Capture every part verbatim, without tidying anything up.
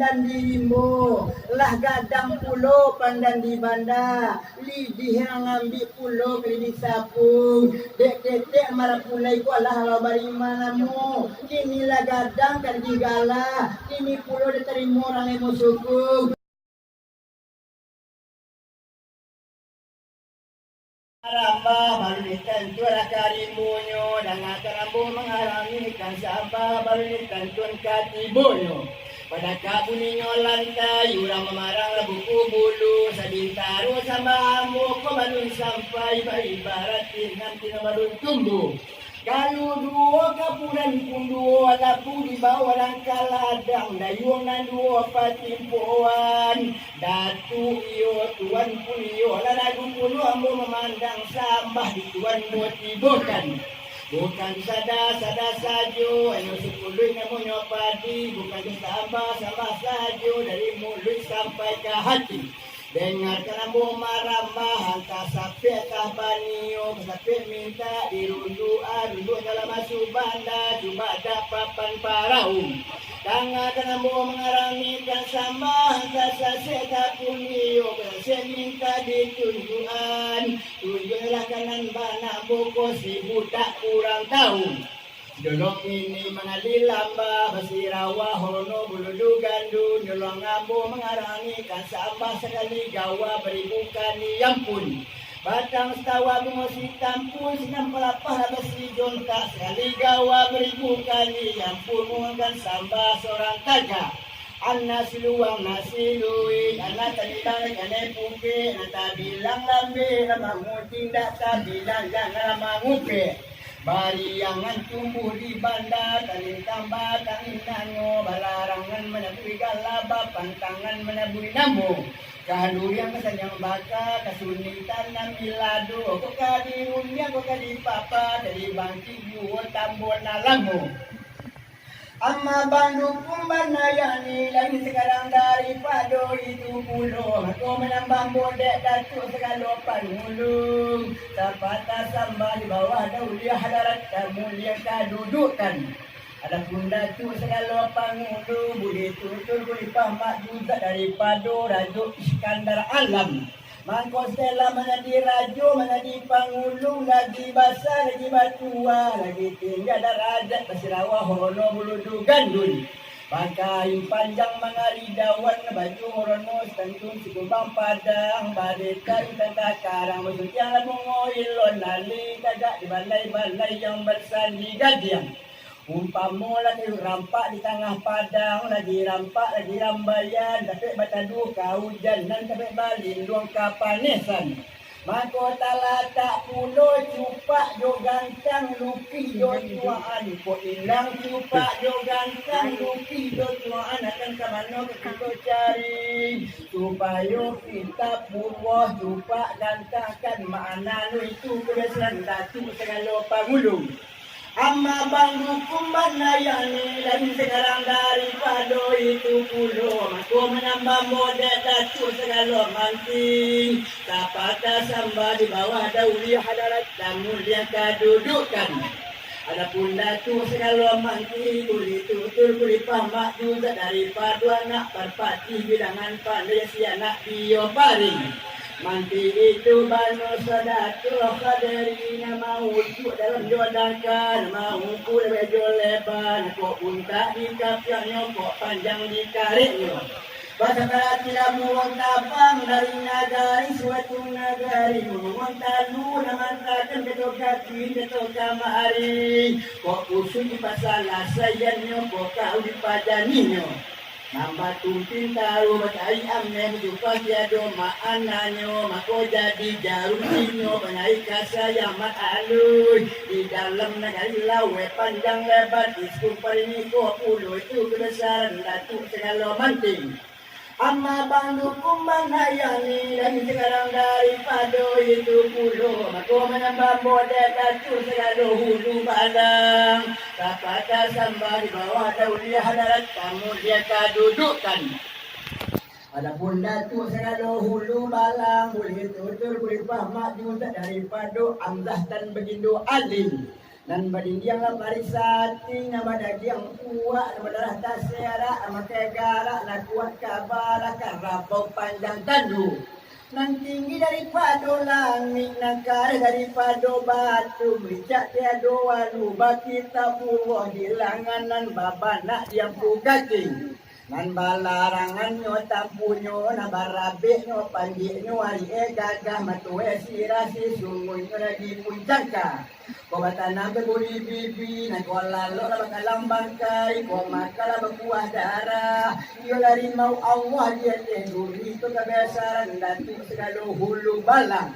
Pandan di rimbo, lah gadang pulo pandan di banda, lidih nan ambiak pulo kalidi sapung, dek ketek marapulai ko lah lo barima namo, kini lah gadang kalidi gala, kini pulo ditarimo urang emo suku. Marambah baru ditantu lah ka rimbonyo, dangakan ambo mangarami ikan sambah baru ditantuan ka tibonyo. Padakak buninyo lantai, urang mamarang lah buku bulu, sabintaro sambah ambo ko baru sampai, baibarat pinang pina baru tumbuh. Kalu duo kapuran pun duo labu di bawah rangka ladang, dayuang nan duo patimpoan. Datuak iyo, tuan pun iyo, lah ragu pulo ambo mamandang sambah di tuan ambo tibokan. Bukan sada-sada sajo, inyo sapuluah namonyo padi, bukan jo sambah-sambah sajo, dari muluik sampai ka hati. Dangakan ambo marambah, antah sapek antah banio, sapek mintak dirunduak, runduak dalam asuak banda, cubo dapek papan parau. Dangakan ambo mangarami ikan sambah, antah sasek antah punio, sasek mintak ditunjuakan, tunjuaklah ka nan bana ambo ko si budak kurang tahu. Jolong ini mangalih lambah, basirawah hono buludu gandun, jolong ambo mangarami ikan sambah sakali gawa baribu kali ampun. Batang satawa bungo sitampun, sinan palapah lah basijontak, sakali gawa baribu kali ampun, ikan sambah surang tagak. Anak siluang, anak siluik, anak tabilang kanai pukek, anak tabilang lambek, lah mangucing, dak tabilang jangan lah mangupek. Bariangan tumbuah di banda, talintang batang inangnyo, balarangan manabuih gala, bapantangan manabuih namo. Ka duriang ka sanjang baka, ka sunitan nan milado, kok ka dirundiang, kok ka dipapa, ka dibangkik juo tambun nan lamo. Ama bang dukun banayani, lain sakarang daripado itu pulo, mako manambah modek datuak sagalo pangulu. Sapatah sambah di bawah dauliah hadarat kamuliaan kadudukan. Adapun datuak sagalo pangulu, bulih tutur, bulih paham, mak juzak daripado Rajo Iskandar Alam. Mangko setelah manjadi rajo, manjadi pangulu, lagi basa, lagi batua, lagi tinggi darajat, basirawah hono buludu gandun. Bakain panjang mangari dawan, baju hono satantun sikumbang padang, barita intan takarang, basuntiang bungo ilon, lalu tagak di balai-balai yang basandi gadiang. Umpamo lah kayu rampak di tangah padang, lagi rampak, lagi rambaian, dapek bataduah kaujanan, dapek balinduang kapanasan. Mako talatak pulo cupak jo gantang, lukih jo tuaan. Kok ilang cupak jo gantang, lukih jo tuaan, akan ka mano kito cari? Supayo kitabullah, cupak gantang kan maknanyo itu kebiasaan datuak sagalo pangulu. Ama bang dukun banayani, lain sakarang daripado itu pulo, mako manambah modek datuak sagalo manting. Sapatah sambah di bawah dauliah hadarat kamuliaan kadudukan. Adapun datuak sagalo manting, bulih tutur, bulih paham, mak juzak daripado anak parpatih, bilangan pandai si anak dio paring. Manti itu bano sadato haderi, nan maujuak dalam jo dangka, nan mauku lebar jo leba, nan kok untak di kapiaknyo, kok panjang di kareknyo. Basakaratik lah buruang tabang dari nagari suatu nagari, buruang talu nan mantakan kato ka kiri, kato ka mari. Kok pusuak di pasalasaiannyo, kok kau di pajaninyo. Mambatumpin taruih bataik ameh, jupah tiado maknanyo, mako jadi jarutinyo, banaik ka sayamat aluih. Di dalam nagari laweh panjang lebar, di sikumpal ini ko pulo itu kebesaran datuak sagalo manting. Ama bang dukun banayani, lain sakarang daripado itu pulo, mako manambah modek datuak sagalo hulu balang. Sapatah sambah di bawah dauliah hadarat kamuliaan kadudukan. Adapun datuak sagalo hulu balang, bulih tutur, bulih paham, mak juzak daripado Amzah tan Bagindo Alim. Nan badindiang lah parisati, nan badagiang kuak, nan badarah taserak, nan makai garak, nan kuak kaba, lah karabau panjang tandu. Nan tinggi daripado langik, nan kareh daripado batu, licak tiado walu, bakitabullah di langan, nan babanak di ampu kaki. Nan balarangannyo tampunyo, nan barabeknyo panjeknyo, ariak gagah matueh sirah, sisunguihnyo lagi pun cangka. Ko batanam baburi bibi, nan ko lalok lah bakalam bangkai, ko makan lah bakuah darah. Iyo lah rimau Allah di ateh bumi, tu kabesaran Datuak sagalo hulu balang.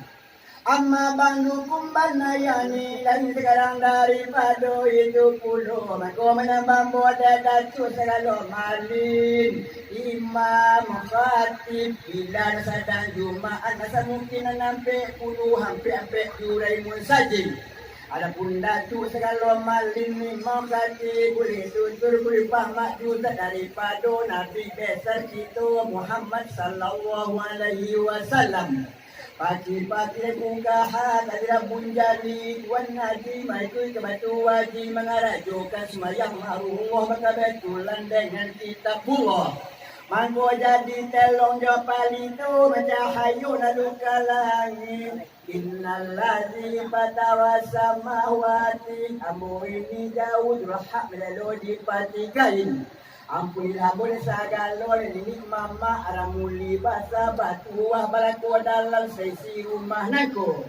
Amma ba'du, kumbana yani, lain sakarang daripado itu pulo, mako manyambah ambo dek Datuak sagalo malin, imam, khatib, bila sadang Jumaat, asa mungkin nan ampek puluah, ampek-ampek jurai munsajik. Adapun Datuak sagalo malin, imam, khatib, buliah tutur, buliah pamak jutak daripado Nabi besar kito Muhammad sallallahu alaihi wasallam. Pagi-pagi buka hati rabun jali, Tuan Haji maikuik ka Batu Haji mangarajokan sumbayang ma'ruf Allah bakabetulan dengan Kitabullah. Mangko jadi telong jo palito, mancahayo lalu ka langik. Innalladzi fataras samawati, ambo ini jauah durhak malelo dipatikai. Ampunilah ambo dek sagalo niniak mamak, ramuli basa batuah balako dalam saisi rumah nangko.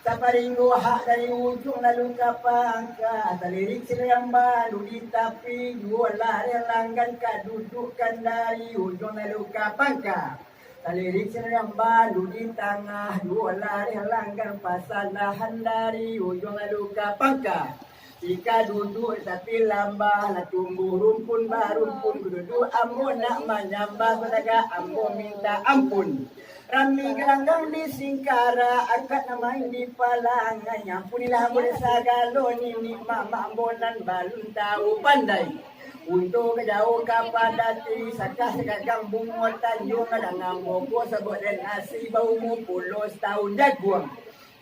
Saparinggo hak dari ujuang lalu ka pangka, talirik siriamban di tapi, duo lareh langgan ka dudukan dari ujuang lalu ka pangka. Talirik siriamban di tangah, duo lareh langgan pasalahan dari ujuang lalu ka pangka. Sika duduak tapi lambah, lah tumbuah rumpun barumpun, duduak ambo nak manyambah, batagak ambo minta ampun. Rami galanggang di singkara, akak nan main di palangai. Ampunilah ambo dek sagalo niniak mamak ambo nan balun tahu pandai. Untu ka jauah ka padati, sakah sagagang bungo tanjuang, gadang ambo ko sabuah den nasi, baumua pulo satahun jaguang.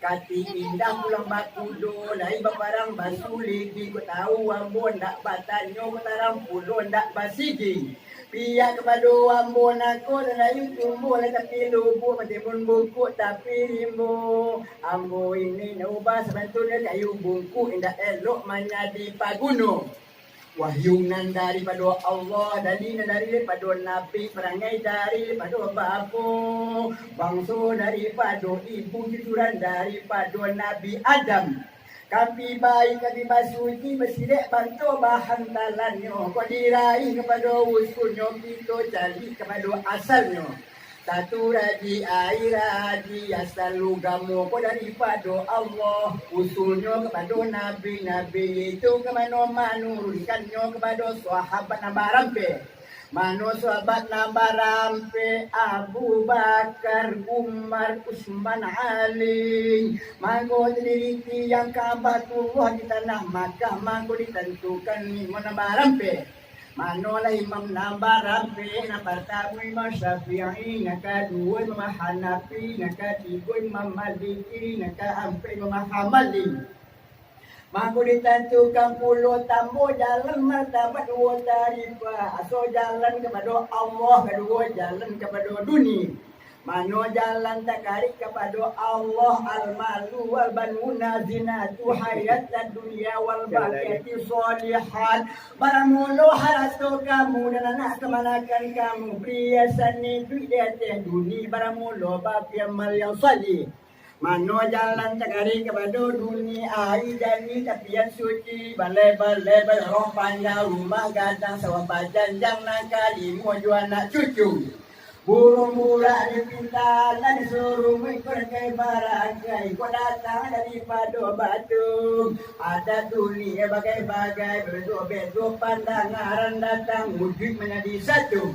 Kati indah pulang bakudo, lai baparang basuligi, kok tahu ambo ndak batanyo, kok tarang pulo ndak basigi. Piyak kapado ambo nangko, nan layu tumbuah lah tapi lubuak, matimbun bungkuk tapi rimbo. Ambo ini nan ubah sabantuanyo kayu bungkuk, indak elok manyadi paguno. Wahyu nan daripado Allah, dali nan daripado Nabi, parangai daripado bapo, bangso daripado ibu, cucuran daripado Nabi Adam. Kami baik, kami basuci, basirek banto bahantalannyo, kok diraih kapado usulnyo, kito caliak kapado asalnyo. Satu raji aia raji, asal ugamo ko daripado Allah, usulnyo kapado nabi, nabi itu ka mano manurunkannyo kapado sahabat nan barampek. Mano sahabat nan barampek? Abu Bakar, Umar, Utsman, Ali. Mangko tadiri tiang Ka'batullah di tanah Makkah, mangko ditantukan limo nan barampek. Manolah imam nan barampek? Nan partamo Imam Syafi'i, nan kaduo Imam Hanafi, nan katigo Imam Maliki, nan kaampek Imam Hambali. Mangko ditantukan pulo tambah jalan martabat duo taripah, aso jalan kapado Allah, kaduo jalan kapado dunia. Mano jalan takarik kapado Allah? Al-malu wal-banuna zinatu hayatad dunya wal-baqiyatu shalihat. Baramulo harato kamu dan anak kamanakan kamu, priasan iduik di ateh dunia, baramulo baamal yang salih. Mano jalan takarik kapado dunia? Aia jani tapian suci, balai-balai, balai rong panjang, rumah gadang, sawah bajanjang, nan kalimo jo anak cucu. Burung bulak dipinta, nan disuruh mengikut kai barangkai, kok datang daripado batu. Adat dunia bagai-bagai, berbeza-beza pandangaran, datang wujud manjadi satu.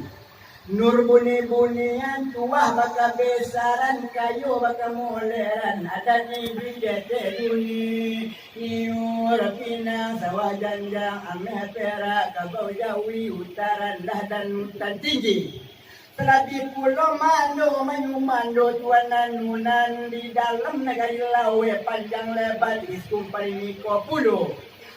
Nur buni-bunian, tuah bakabesaran, kayo bakamoleran, adat iduik di ateh dunia. Niur, pinang, sawah janjang, ameh, perak, kabau, jawi, utara, randah, dan hutan tinggi. Talabiah pulo mando, manyumando tuan anu nan di dalam nagari laweh, panjang lebar, tinggi sikumpal, iko pulo.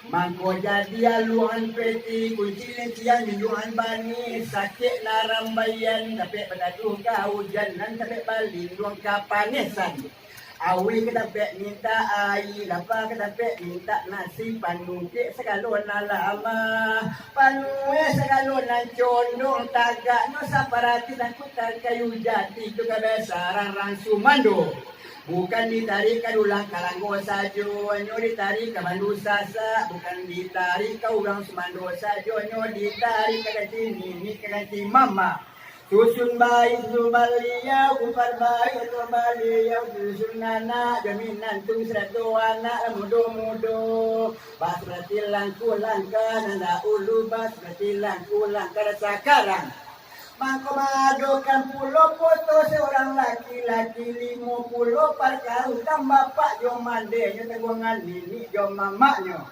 Mangko jadi aluangan peti, kunci lincian junjuangan bani, sakik narambaian, tapek bataduh ka ujan, nan tapek balinduang ka panesan. Awih ka tapek mintak aia, lapa ka tapek mintak nasi, panungkek sagalo nan lamah, panueh sagalo nan condong, tagaknyo saparati tangkutan kayu jati, tu kabesaran rang sumando. Bukan ditarik ka dulang kalanggo sajo, nyo ditarik ka bandu sasak, bukan ditarik ka urang sumando sajo, nyo ditarik ka ganti niniak, ka ganti mamak. Susun baik, susun baliau, kumpar baik, kumpar baliau, susun anak, jo minantu, sarato anak nan mudo-mudo. Bak saparati langkuah langkah nan dahulu, bak saparati langkuah langkah nan sakarang. Mangko maadokan pulo foto saurang laki-laki, limo pulo parkaro utang bapak jo mandenyo, tangguangan niniak jo mamaknyo.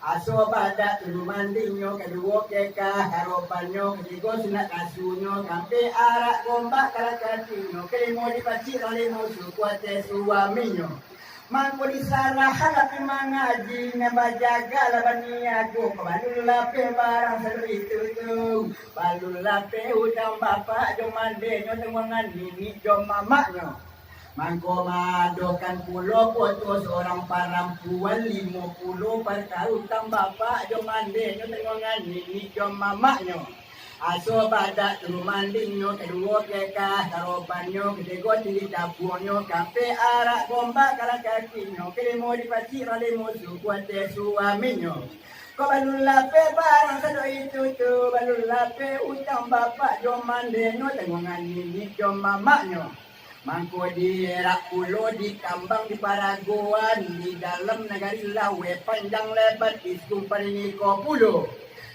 Aso badak tulu mandinyo, kaduo kekah karobannyo, katigo sunat kasunyo, kaampek arak gombak kalah kakinyo, kalimo dipacik rang limo suku ateh suaminyo. Mangko disarahan lapeh mangaji, nan bajaga lah baniago, ka balun lapeh barang sadonyo itu tu. Balun lapeh utang bapak jo mandenyo, tangguangan niniak jo mamaknyo. Mangko maadokan pulo foto saurang parampuan, limo pulo parkaro utang bapak jo mandenyo, tangguangan niniak jo mamaknyo. Aso badak tulu mandinyo, kaduo kekah karobannyo, katigo tinggi tabuangnyo, kaampek arak gombak kalah kakinyo, kalimo dipacik rang limo suku ateh suaminyo. Kok balun lapeh barang sadonyo itu tu, balun lapeh utang bapak jo mandenyo, tangguangan niniak jo mamaknyo. Mangko dierak pulo, dikambang, diparagoan, di dalam nagari Laweh, panjang lebar di Sukumparingiko pulo.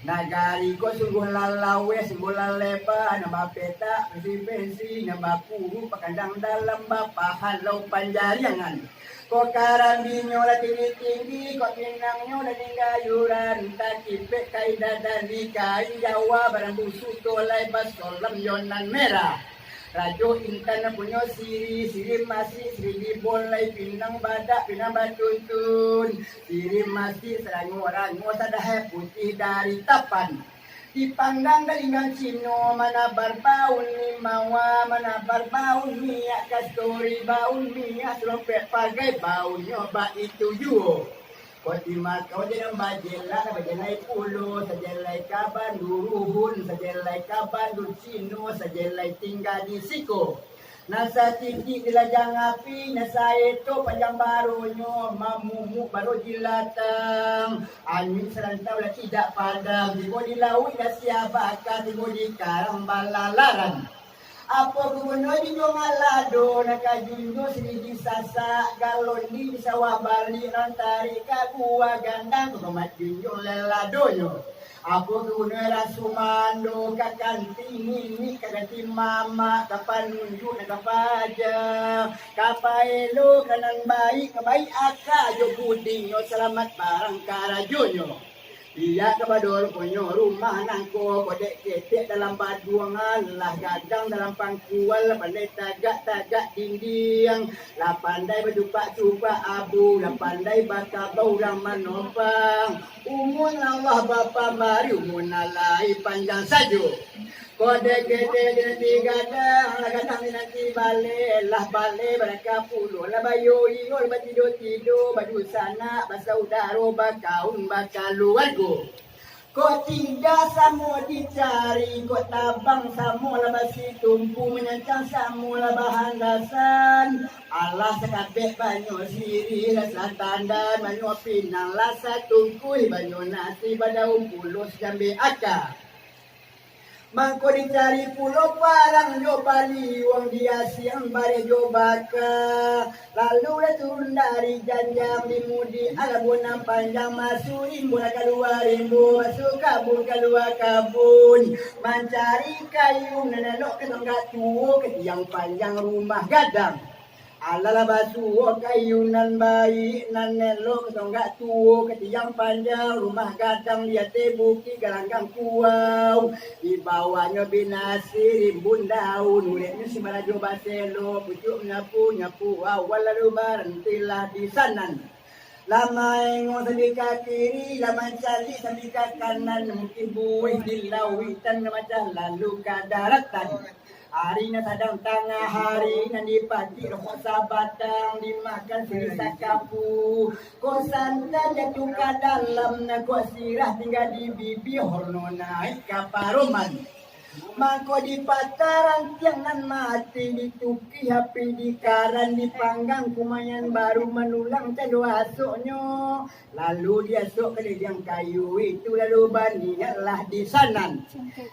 Nagari ko sungguah lah laweh, sungguah lah lebar, nan bapetak pensi-pensi, nan bakuruik bakandang dalam, bapahalau panjariangan. Kok karambinyo lah tinggi-tinggi, kok pinangnyo lah tinggi ayuran, takipek ka indak dan di kain Jawa, barambusu tolai basolam jo nan merah. Rajo Intan punyo sirih, sirih masih, sirih dibolai, pinang badak, pinang batuntun, sirih masih, sarango-rango, sadahai putih dari tapan. Dipanggang galinggang Cino, manabar baun nimawa, manabar baun minyak kasturi, baun minyak salompek pagai, baunnyo baitu juo. Kok di Makau jangan bajelak, bajelai pulo, sajelai ka bandu ruhun, sajelai ka bandu Cino, sajelai tingga di siko. Nan satitik di lajang api, nan saeto panjang baronyo, mamumuk baro jilatang. Angin sarantau lah indak padam, tibo di lauik lah sia baka, tibo di karang balalaran. Apo guno junjuang alado, nan ka junjuang sirih disasak, galon di sawah baliak, nan tarik ka buah gandang, hormat junjuang leladonyo. Apo guno raso mando, ka kanti niniak, ka kanti mamak, ka panunjuak nan ka paja, ka paelo, ka nan baik, ka baik aka jo budinyo, salamat barang karajonyo. Iyo kabado ruponyo rumah nangko, kodek ketek dalam baduangan, lah gadang dalam pangkuan, lah pandai tagak-tagak dindiang, lah pandai bacupak-cupak abu, lah pandai bakabau urang manompang. Umua nan Allah bapambari, umua nan lai panjang sajo. Kodek ketek di nanti gadang, lah gadang di nanti baleh, lah baleh baraka pulo, lah bayo-iyo, lah batido-tido, badunsanak, basaudaro, bakaun, bakaluargo. Kok tingga samo dicari, kok tabang samo lah basitumpu, manyancang samo lah bahandasan. Alah sakabek banyo sirih lah satandan, banyo pinang lah satungkuih, banyo nasi badaun pulo sajambek aka. Mangko dicari pulo parang jo baliuang, diasiang bareh jo baka. Lalu lah turun dari janjang, di mudiak labuah nan panjang, masuak rimbo lah kalua rimbo, masuak kabun kalua kabun, mancari kayu nan elok ka tonggak tuo, ka tiang panjang rumah gadang. Alah lah basuo kayu nan baik, nan elok ka tonggak tuo, ka tiang panjang rumah gadang, di ateh bukik galanggang kuau. Di bawahnyo binasi rimbun daun, ureknyo si barajo baselo, pucuak manyapu, nyapu awan lalu barantilah di sanan. Lah maengok sambil ka kiri, lah mancaliak sambil ka kanan, mungkin buih di lauik tan macam lalu ka daratan. Ari nan sadang tangah hari, nan dipatik rokok sabatang, dimakan sirih sakapu. Kok santan jatuah ka dalam, nan kok sirah tingga di bibia, horno naik ka paroman. Mangko dipatah rantiang nan mati, ditukih api di karan, dipanggang kumayan baru manulang cando asoknyo. Lalu diasok ka lidiang kayu itu, lalu baniatlah di sanan.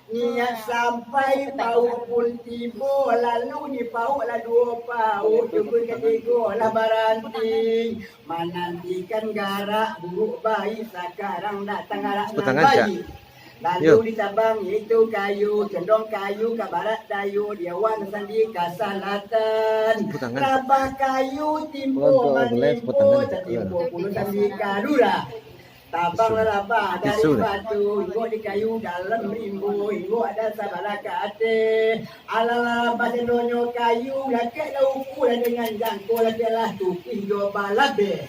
Niat sampai, pauik pun tibo, lalu dipauiklah duo pauik, cukuik katigo lah baranti. Manantikan garak buruk baik, sakarang datang garak nan baik. Lalu ditabang itu kayu, condong kayu ka barat dayo, di awan sandi ka salatan. Rabah kayu timbo manimbo, tatimbo pun sandi ka lurah. Tabang rabah dari batu, inggok di kayu dalam rimbo, inggok ada sabalah ka ateh. Alah rabah candonyo kayu, lakeklah ukua dengan jangko, lakeklah tukih jo balabeh.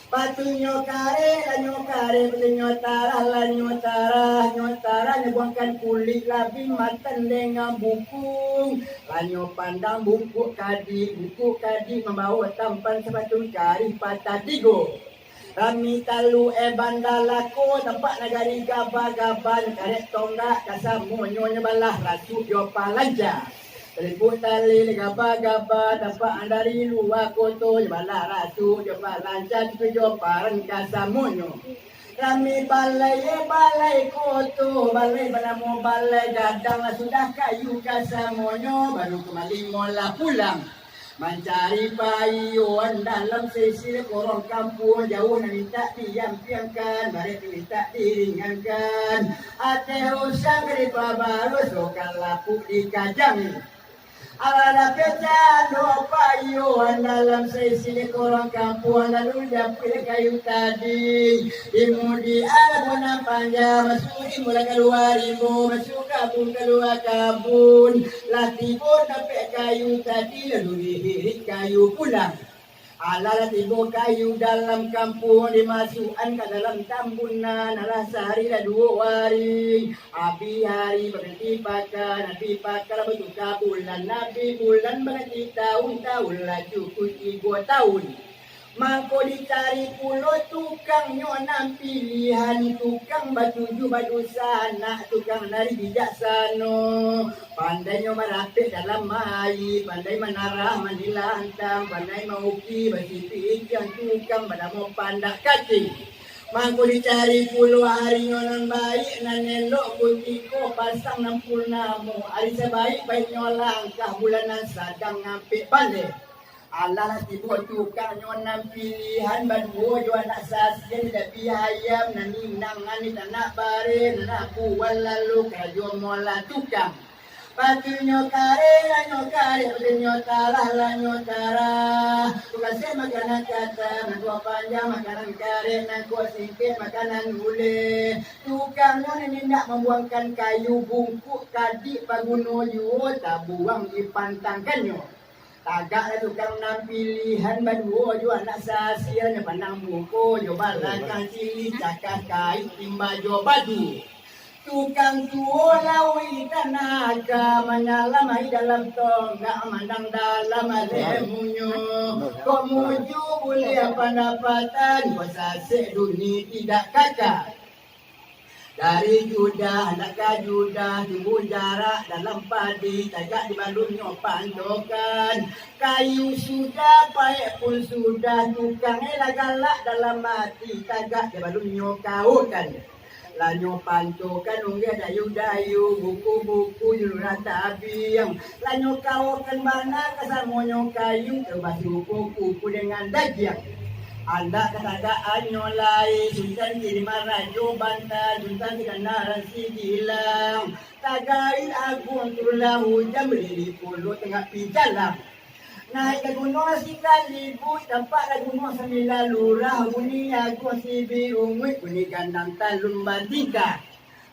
Batunyo kareh, lanyo kareh, batunyo tarah, lanyo tarah, nyo tarah, nyo buangkan kulik labi, matan dengan bukung. Lanyo pandang bungkuk kadi, bungkuk kadi mambawo tampan sapatu karih patah tigo. Rami talu e bandalako, tampak nagari gaba-gaba, nyo karek tonggak, kasamonyo nyo balah rasuk jo palanca. Talipuk tali digaba-gaba, tampak dari lua koto, jo balah rasuk, jo palanca, cukuik jo paran kasamonyo. Rami balai, balai koto, balai banamo balai gadang, lah sudah kayu kasamonyo, baru kumalimo lah pulang. Mancari payuan dalam sisi korong kampuang, jauah nan mintak diampiangkan, barek mintak diringankan. Ateh usang ka dipabarus, sokan lapuk dikajangi. Alah dapek cando payuan dalam sisi korong kampuang, lalu diampuih kayu tadi. Dimudian lah bonang panjang, masuak rimbo lah kalua rimbo, masuak kabun kalua kabun. Lah tibo dapek kayu tadi, lalu dihirik kayu pulang. Alah lah tibo kayu dalam kampuang, dimasuakan ka dalam tambunan, alah sahari lah duo hari. Abih hari baganti pakan, abih pakan lah batuka bulan, abih bulan baganti taun, taun lah cukuik tigo taun. Mangko dicari pulo tukangnyo nan pilihan, tukang batujuah badunsanak, tukang nan bijaksano. Pandainyo marapek dalam aia, pandai manarah manilantang, pandai maukir basipikian, tukang banamo Pandak Kaki. Mangko dicari pulo arinyo nan baik, nan elok kutiko pasang nan purnamo, ari sabaik-baiknyo langkah bulan nan sadang ngampek baleh. Alah lah tibo tukangnyo nan pilihan, baduo jo anak sasian, di tapi ayam, nan inang, nan di tanak bareh, nan abuan lalu karajo molah tukang. Batunyo kareh, lanyo kareh, batunyo tarah, lanyo tarah. Tukang sek makanan kata, nan tuo panjang makanan kareh, nan kuo singkek makanan uleh. Tukangnyo nan indak mambuangkan kayu, bungkuk kadik paguno juo, tabuang dipantangkannyo. Tagaklah tukang nan pilihan, baduo jo anak sasian, pandang muko jo balakang, cili cakah kain timba jo badu. Tukang tuo lauik tanaka, manyalamai dalam tonggak, mandang dalam lemunyo. Kok muju buliah pandapatan, kok sasek duni tidak kaka. Dari judah nak ka judah, timbun jarak dalam padi, tagak dibalunnyo pantokan. Kayu sudah, paek pun sudah, tukang e lah galak dalam ati, tagak dibalunnyo kaokan. Lanyo pantokan unggeh dayu-dayu, buku-buku juluran tabiang. Lanyo kaokan bana kasamonyo kayu, tabasuo kuku dengan dagiang. Andak katagaannyo lai, Sutan Kiriman Rajo Banten, Sutan Kiriman Sigilang. Tagari aguang turunlah ujan, balilih pulo tangah pijalang. Naik ka gunuang Sikalibuik, tampak ka gunuang sambilan lurah, bunyi aguang sibik unguik, bunyi gandang talun batingkah.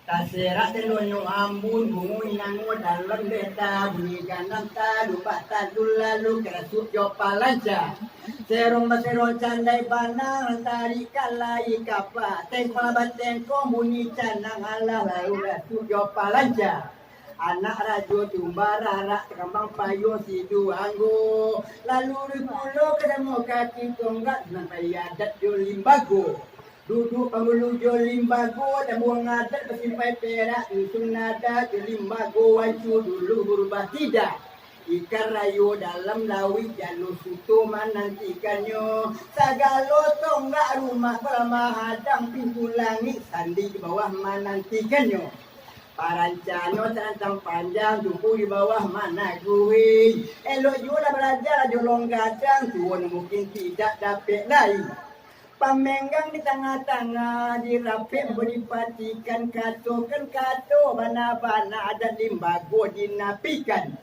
Taserak tendonyo ambun, bunyi nango dalam deta, bunyi ganang talumbak talun lalu karasuak jo palanca. Serong baserong candai banang, tarik kalai kapa, tengkong batengkong bunyi canang alah lalu rasuak jo palanca. Anak rajo tumba rarak takambang payuang sidu anggo, lalu dipulo kadamo kaki tonggak sampai adat jo limbago. Duduk pangulu jo limbago, tabuang adat basimpai perak, dusun nada jo limbago, wancua dulu hurubah tidak. Ikan rayo dalam lauik, jalur suto manantikannyo. Sagalo tonggak rumah balamah adang, pintu langik sandi di bawah manantikannyo. Parancanyo tarantang panjang, tuku di bawah managuhi. Elok juo lah baraja lah jolong gadang, tuo nan mungkin tidak dapek lai. Pamenggang di tangah-tangah, dirapek mangko dipatikan, katokan kato bana-bana, adat limbago dinapikan.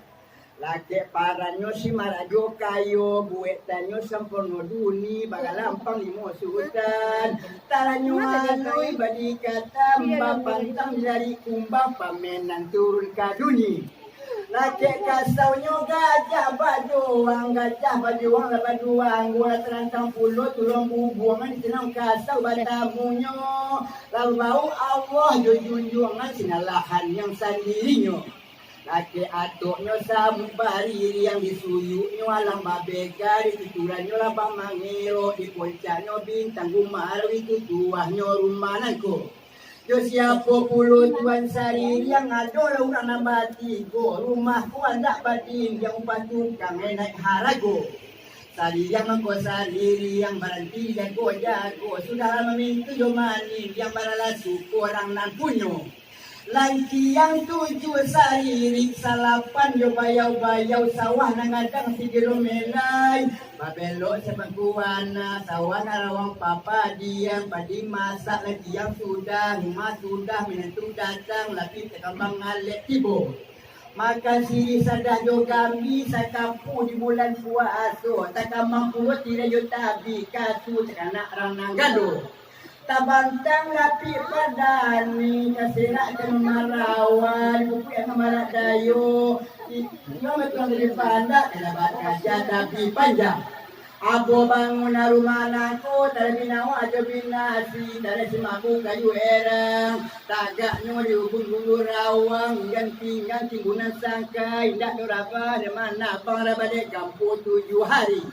Lakek parannyo si marajo kayo, buektannyo samporno duni, bagalampang limo sutan. Tarannyo aluih badikatan, bapantang dari kumbang, pamenan turun ka duni. Lakek kasaunyo gajah bajuang, gajah bajuang lah baduo anggo, lah tarantang pulo tulong bubuang, di sinan kasau batamunyo. Lah bau Allah jo junjuangan, sinan lahan nan sandirinyo. Lakek atoknyo sabuik baririang, di suyuknyo alang babega, di tuturannyo labah mangerok, di poncaknyo bintang gumaro, itu tuahnyo rumah nangko. Jo siapo pulo tuan saririang, ado lah urang nan batigo, rumah ko andak badinding, upah tukang naiak harago. Saririang mangko saririang, baranti jago-jago, sudah lah mamintu jo manindiang, baralah suko urang nan punyo. Lantiang tujuah saririk, salapan jo bayau-bayau, sawah nan gadang sigilo melai. Babelok sapangku ana, sawah nan rawang papadian, padi masak lantiang sudah, rumah sudah, minantu datang, lapih takambang alek tibo. Makan sirih sadah jo gambia, sakapu di bulan puaso, takambang pulo tirai jo tabi, kasu takanak rang nan galo. Tabantang lapih padani, taserak ka marawa, dipupuik ka barat dayo, inyo batuang dari pandak, ka dapat kaja tapi panjang. Abo bangun rumah nangko, tarabi nawak jo binasi, tarabi simaku kayu erang, tagaknyo di ubun gulu rawang, inggan pinggan timbunan sangkai, indak do rabah, di mana abang rabah dek kampuang tujuah hari.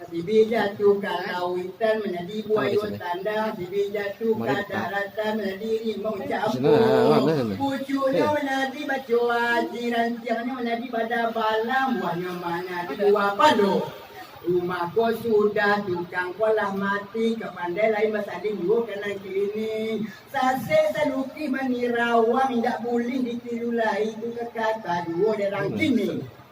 Sibih jatuah ka lauitan, manjadi buayo tandang, sibih jatuah ka daratan, manjadi rimau campua. Pucuaknyo manjadi baco aji, rantiangnyo manjadi badabalang, buahnyo manjadi buah palo. Rumah ko sudah, tukang ko lah mati, ka pandai lain basalin juo ka nan kini. Sasek salukih bani rawang, indak buliah ditiru lai, tu ka kata juo dek rang kini.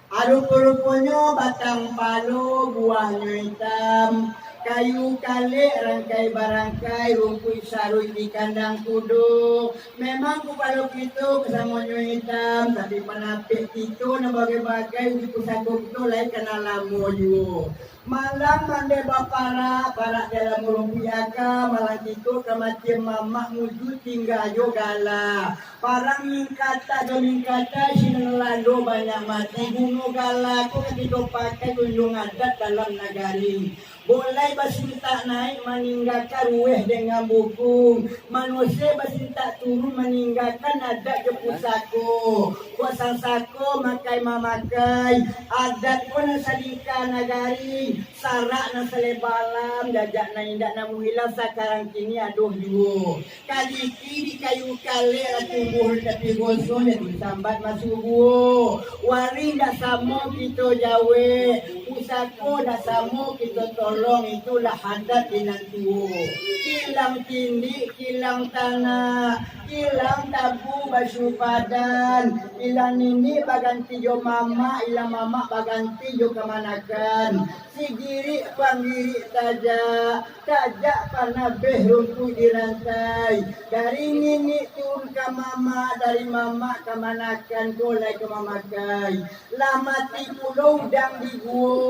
Arupo-ruponyo batang palo, buahnyo itam, kayu kalek rangkai barangkai, rumpuik saruik di kandang kudo. Memang kupalo kito kasamonyo itam, tapi panapek kito nan bagai-bagai di pusako kito lai kana lamo juo. Malam mandeh baparak, parak dalam rumpuik aka, malam kito ka matian mamak, mujua tingga jo gala. Parang mingkatak jo mingkatai, sinan lando banyak mati. Guno gala ko ka kito pakai, unjuang adat dalam nagari. Bolai basintak naik, maninggakan rueh dengan bukung. Manusek basintak turun, maninggakan adat jo pusako. Buek sangsako makai mamakai, adat ko nan salingka nagari, sarak nan saleba alam, jajak nan indak namuah ilang, sakarang kini ado juo. Kaliki di kayu kalek, lah tumbuah di tapi gosong, jadi sambat masuak guo. Waring dak samo kito jawek, pusako dak samo kito tolong, itulah adat di nan tuo. Kilang tindik, kilang tanah, kilang tabu basupadan, kilang niniak baganti jo mamak, kilang mamak baganti jo kamanakan. Sigirik panggirik tajak, tajak panabeh rumpuik dirantai. Dari niniak turun ka mamak, dari mamak kamanakan, ko lai ka mamakai. Lah mati pulo udang di guo,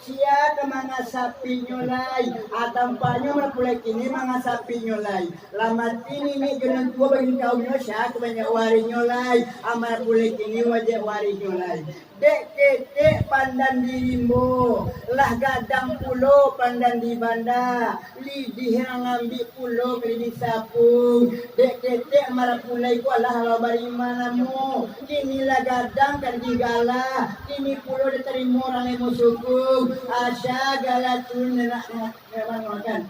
Sia ka mangasapinyo lai? Ah, tampaknyo marapulai kini mangasapinyo lai. Lah mati niniak jo nan tuo bagi kaumnyo, sia ka manjawab warihnyo lai? Ah, marapulai kini manjawab warihnyo lai. Dek ketek pandan di rimbo, lah gadang pulo pandan di banda. Lidih rang ambik pulo ka lidih sapu. Dek ketek marapulai ko alah, alah barima namo. Kini lah gadang ka lidih gala. Kini pulo ditarimo urang limo suku. Asa gala tu nak, nak, nak makan.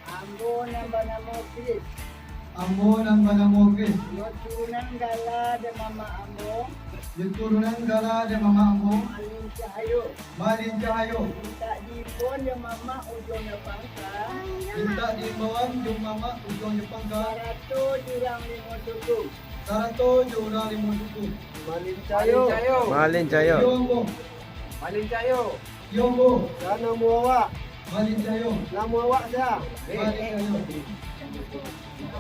Ambo nan banamo Kris. Ambo nan banamo Kris. Yo turunan gala dek mamak ambo. Yo turunan gala dek mamak ambo. Malin Cahayo. Malin Cahayo. Mintak diimbauan jo mamak ujuang jo pangka. Mintak diimbauan jo mamak ujuang jo pangka. Sarato jo urang limo suku. Sarato jo urang limo suku. Malin Cahayo. Malin Cahayo. Yo ambo. Malin Cahayo. Yo ambo. Sia namo awak? Malin Cahayo. Namo awak sia? Malin Cahayo.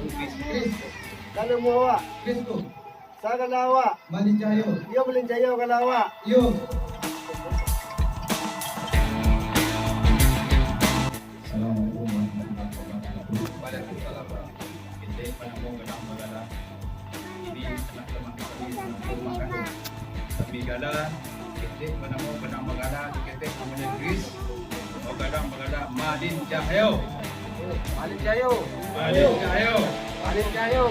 Kris. Sia namo awak? Kris ko. Sia gala awak? Malin Cahayo. Iyo, Malin Cahayo gala awak. Iyo. Assalamualaikum warahmatullahi wabarakatuh. Waalaikumsalam warahmatullahi wabarakatuh. Ketek banamo Gadang Bagala. Ini anak lamah kami, rumah kandung. Kami gala, ketek banamo Gadang Bagala, ketek namonyo Kris. Oh, Gadang Bagala, Malin Cahayo. Malin Cahayo. Malin Cahayo. Malin Cahayo.